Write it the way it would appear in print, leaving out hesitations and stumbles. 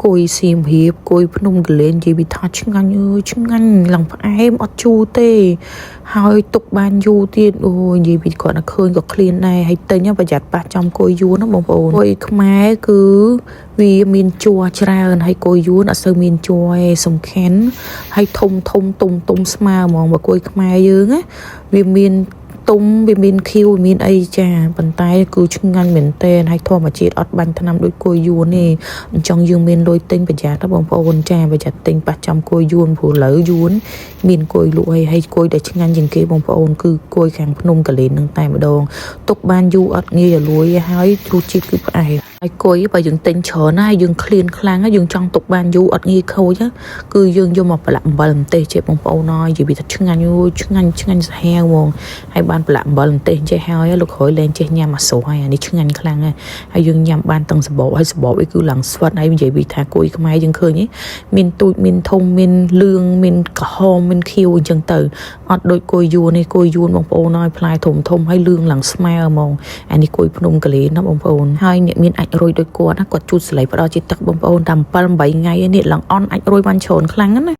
គុយសៀមរាបគុយភ្នំគូលែននិយាយពីថាឆ្ងាញ់អើយឆ្ងាញ់ឡើងផ្អែមអត់ជូរទេ ហើយទុកបានយូរទៀតអូយនិយាយពីគាត់តែឃើញក៏ឃ្លានដែរហើយទិញប្រយ័ត្នប៉ះចំគុយយួនណាបងប្អូនគុយខ្មែរគឺវាមានជ័រច្រើនហើយគុយយួនអត់សូវមានជ័រឯងសំខាន់ហើយធំធំទុំទុំស្មើហ្មងបើគុយខ្មែរយើងណាវាមានទុំវាមានខៀវវាមានអីចាប៉ុន្តែគឺឆ្ងាញ់មែនទែនហើយធម្មជាតិអត់បាញ់ថ្នាំដូចគុយយួនទេអញ្ចឹងយើងមានលុយទិញប្រយ័ត្នណាបងប្អូនចាប្រយ័ត្នទិញប៉ះចំគុយយួនព្រោះឥឡូវយួន មានគុយលក់ហើយហើយគុយដែលឆ្ងាញ់ជាងគេបងប្អូនគឺគុយខាងភ្នំកលិននឹងតែម្ដងទុកបានយូរអត់ងាយរលួយហើយរសជាតិគឺផ្អែមហើយគុយបើយើងទិញច្រើនណាហើយយើងឃ្លានខ្លាំងហើយយើងចង់ទុកបានយូរអត់ងាយខូចគឺយើងយកមកប្រឡាក់អំបិលម្ទេសចេះបងប្អូនហើយនិយាយពីថាឆ្ងាញ់អូយឆ្ងាញ់ឆ្ងាញ់សាហាវហ្មងហើយបានប្រឡាក់អំបិលម្ទេសចេះហើយលោកក្រោយលែងចេះញ៉ាំអាស្រស់ហើយអានេះឆ្ងាញ់ខ្លាំងហើយយើងញ៉ាំបានទាំងសបកហើយសបកអីគឺឡើងស្វិតហើយនិយាយពីថាគុយខ្មែរយើងឃើញមានទូចមានធំមានលឿងមានក្រហមមានខៀវអញ្ចឹងទៅអត់ដូចគុយយួននេះគុយយួនបងប្អូនហើយផ្លែធំធំហើយលឿងឡើងស្មើហ្មងអានេះគុយភ្នំកលេនណាបងប្អូនហើយអ្នកមានអាចរុយដូចគាត់ណាគាត់ជូតសលៃផ្ដល់ជាតិទឹកបងប្អូនតាម7 8ថ្ងៃនេះឡើងអន់អាចរុយបានច្រើនខ្លាំងណា។